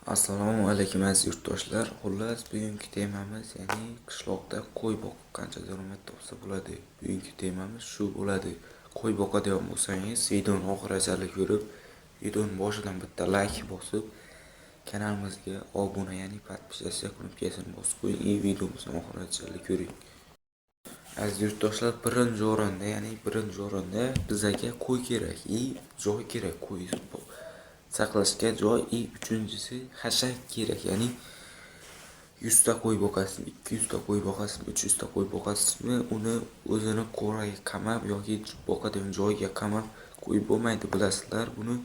Assalomu alaykum, aziz yurtdoshlar. Xullas, bugungi temamiz, ya'ni qishloqda qo'y boqib qancha daromad topsa bo'ladi. Bugungi temamiz shu bo'ladi. Qo'y boqadigan bo'lsangiz, videoni oxirigacha ko'rib, videoni boshidan bitta like bosib, kanalimizga obuna, ya'ni подписаться knopkasini bosib qo'ying и videomizni oxirigacha ko'ring. Aziz yurtdoshlar, birinchi o'rinda, ya'ni birinchi o'rinda bizaga qo'y kerak и joy kerak, qo'y saqlashga joy и uchinchisi xashak kerak, ya'ni 100 ta qo'y boqasizmi, 200 ta qo'y boqasizmi, 300 ta qo'y boqasizmi, uni o'zini qo'raga qamab yoki boqadigan joyiga qamab qo'yib bo'lmaydi, bilasizlar. Buni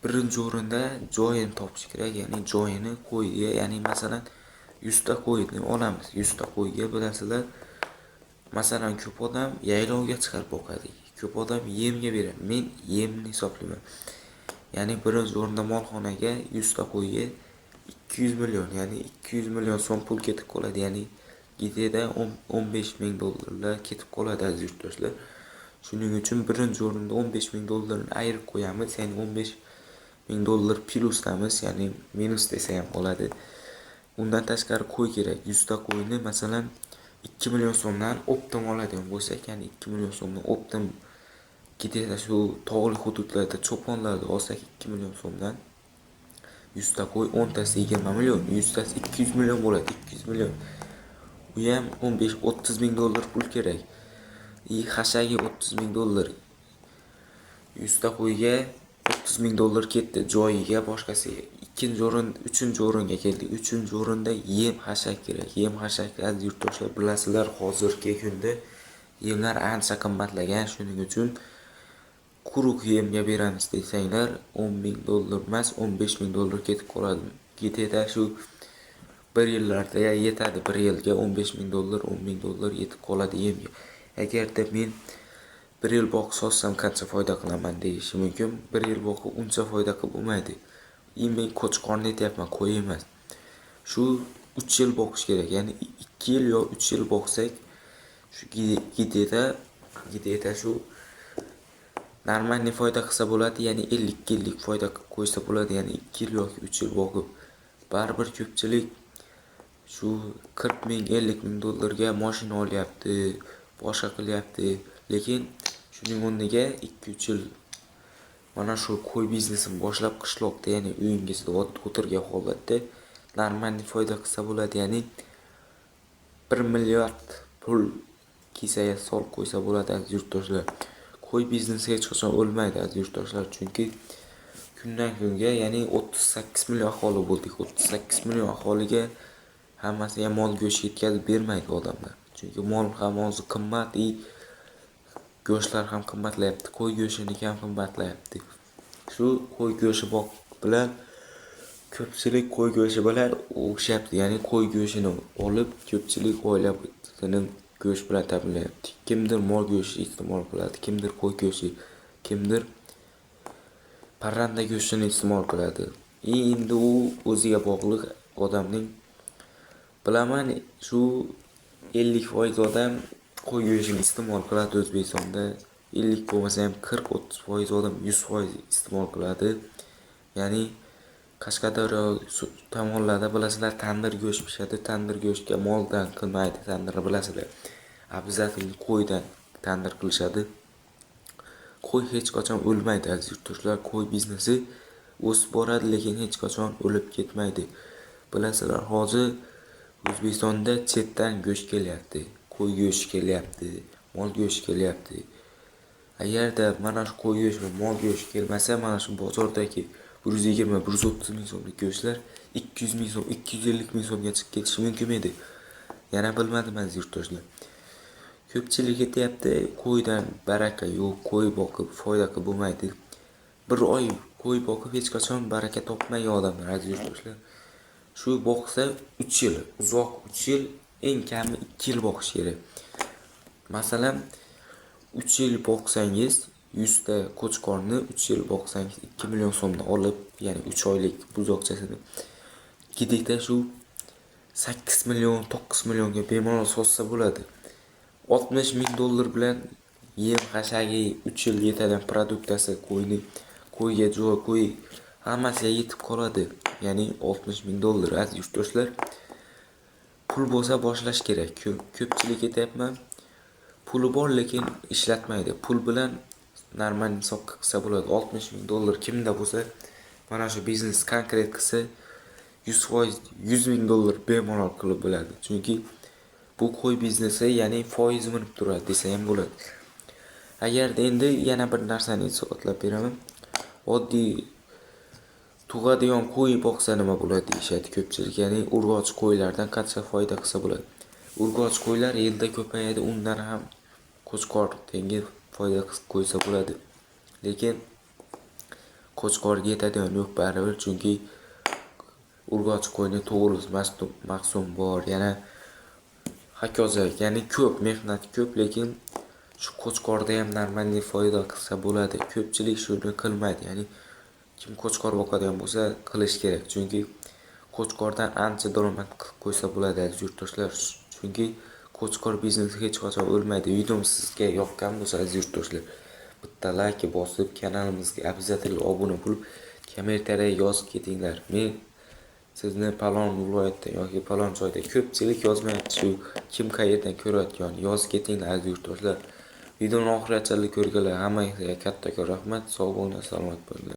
birinchi o'rinda joyini topish kerak, ya'ni joyini qo'yga, ya'ni masalan 100 ta qo'yni olamiz, 100 ta qo'yga bilasizlar, masalan, ko'p odam yaylovga chiqarib boqadi, ko'p odam yemga beradi. Men yemni hisoblayman. Ya'ni birinchi o'rinda molxonaga 100 ta qo'yga 200 million, ya'ni 200 million so'm pul ketib qoladi, ya'ni где-то 15 ming dollarlar ketib qoladi, aziz yurtdoshlar. Shuning uchun birinchi o'rinda 15 ming dollarni ayirib qo'yamiz, ya'ni 15 ming dollar plyusdamiz, ya'ni minus desa ham bo'ladi. Undan tashqari qo'y kerak. 100 ta qo'yni masalan 2 million so'mdan оптом oladigan bo'lsak, ya'ni 2 million so'mdan оптом где-то shu tog'li hududlarda cho'ponlarni olsak 2 million so'mdan 100 ta qo'y, 10 tasi 20 million, 100 tasi 200 million bo'ladi, 200 million. U ham 15-30 ming dollar pul kerak. И xashagi 30 ming dollar. 100 ta qo'yga 30 ming dollar ketdi joyiga, boshqasiga. Ikkinchi o'rin, uchinchi o'ringa keldik. Uchinchi o'rinda yem, xashak kerak. Yem, xashak, aziz yurtdoshlar, bilasizlar, hozirgi kunda yemlar ancha qimmatlagan. Shuning uchun quruq yemga beramiz desanglar, 10 ming dollar emas, 15 ming dollar ketib qoladi. Где-то shu bir yillarda yetadi, bir yilga 15 ming dollar, 10 ming dollar yetib qoladi yemga. Agarda men bir yil boqib sotsam, qancha foyda qilaman deyishi mumkin. Bir yil boqib uncha foyda qilib bo'lmaydi. И men qo'chqorni aytyapman, qo'y emas. Shu 3 yil boqish kerak, ya'ni 2 yil yo 3 yil boqsak, shu где-то shu нормальный foyda qilsa bo'ladi, ya'ni 50 50 foyda qilib qo'ysa bo'ladi, ya'ni 2 yil yoki 3 yil boqib. Baribir ko'pchilik shu 40 ming, 50 ming dollarga moshina olyapti, boshqa qilyapti, lekin shuning o'rniga 2-3 yil mana shu qo'y biznesini boshlab, qishloqda, ya'ni uyingizda o'tirgan holatda нормальный foyda qilsa bo'ladi, ya'ni 1 milliard pul kisaga solib qo'ysa bo'ladi, aziz yurtdoshlar. Qo'y biznesi hech qachon o'lmaydi, aziz yurtdoshlar, chunki kundan kunga, ya'ni 38 million aholi bo'ldik. 38 million aholiga hammasiga mol go'sht yetkazib bermaydi odamlar. Chunki mol ham hozir qimmat и go'shtlar ham qimmatlayapti. Qo'y go'shtiniki ham qimmatlayapti. Shu qo'y go'shti boq bilan ko'pchilik qo'y go'shti bilan o'xshayapti, ya'ni qo'y go'shtini olib ko'pchilik oilasini go'sht bilan ta'minlayapti. Kimdir mol go'shti iste'mol qiladi, kimdir qo'y go'shti, kimdir parranda go'shtini iste'mol qiladi. И endi u o'ziga bog'liq odamning. Bilaman, shu 50% odam qo'y go'shtini iste'mol qiladi O'zbekistonda. 50 bo'lmasa ham 40-30% odam 100% iste'mol qiladi. Ya'ni Qashqadaryo tomonlarda bilasizlar, tandir go'sht pishadi. Tandir go'shtga moldan qilmaydi tandirni, bilasizlar. Обязательно qo'ydan tandir qilishadi. Qo'y hech qachon o'lmaydi, aziz yurtdoshlar. Qo'y biznesi o'sib boradi, lekin hech qachon o'lib ketmaydi. Bilasizlar, hozir O'zbekistonda chetdan go'sht kelyapti. Qo'y go'shti kelyapti, mol go'shti kelyapti. Agarda mana shu qo'y go'shti va mol go'shti kelmasa, mana shu bozordagi 120, 130 ming so'mlik go'shtlar 200 ming so'm, 250 ming so'mga chiqib ketishi mumkin edi. Yana bilmadim, aziz yurtdoshlar. Ko'pchilik aytyapti, qo'ydan baraka yo'q, qo'y boqib foyda qilib bo'lmaydi. Bir oy qo'y boqib hech qachon baraka topmagan odamlar, aziz yurtdoshlar. Shu boqsa 3 yil, uzoq 3 yil, eng kami 2 yil boqish kerak. Masalan, 3 yil boqsangiz, 100 ta qo'chqorni 3 yil boqsangiz, 2 million so'mdan olib, ya'ni 3 oylik buzoqchasini где-то shu 8 million, 9 millionga bemalol sotsa bo'ladi. 60 ming dollar bilan yem, xashagi, 3 yil yetadigan produktasi qo'yni, qo'yga joy, qo'y Hammasiga yetib qoladi. Ya'ni 60 ming dollar, aziz yurtdoshlar. Pul bo'lsa, boshlash kerak. Ko'pchilik aytyapman, puli bor, lekin ishlatmaydi. Pul bilan нормальный hisobga qilsa bo'ladi. 60 ming dollar kimda bo'lsa, mana shu biznes konkret qilsa, 100%, 100 ming dollar bemalol qilib bo'ladi. Chunki bu qo'y biznesi, ya'ni foiz minib turadi desa ham bo'ladi. Agarda endi yana bir narsani isbotlab beraman. Oddiy tug'adigan qo'y boqsa nima bo'ladi deyishadi ko'pchilik. Ya'ni urg'ochi qo'ylardan qancha foyda qilsa bo'ladi? Urg'ochi qo'ylar yilda ko'payadi, undan ham qo'chqor tengi foyda qilib qo'ysa bo'ladi. Lekin qo'chqorga yetadigan yo'q baribir, chunki urg'ochi qo'yni tug'ilish mavsum bor, yana hokazo, ya'ni ko'p mehnat ko'p, lekin shu qo'chqorda ham нормальный foyda qilsa bo'ladi. Ko'pchilik shuni qilmaydi, ya'ni kim qo'chqor boqadigan bo'lsa, qilish kerak, chunki qo'chqordan ancha daromad qilib qo'ysa bo'ladi, aziz yurtdoshlar, chunki qo'chqor biznesi hech qachon o'lmaydi. Videom sizga yoqqan bo'lsa, aziz yurtdoshlar, bitta layk bosib, kanalimizga обязательно obuna bo'lib, kommentariya yozib ketinglar. Men sizni palon viloyatdan yoki palon joyda, ko'pchilik yozmayapti, shu kim qayerdan ko'rayotgan, yozib ketinglar, aziz yurtdoshlar. Videoni oxirigacha ko'rganlar hammaga kattakon rahmat. Sog' bo'linglar, salomat bo'linglar.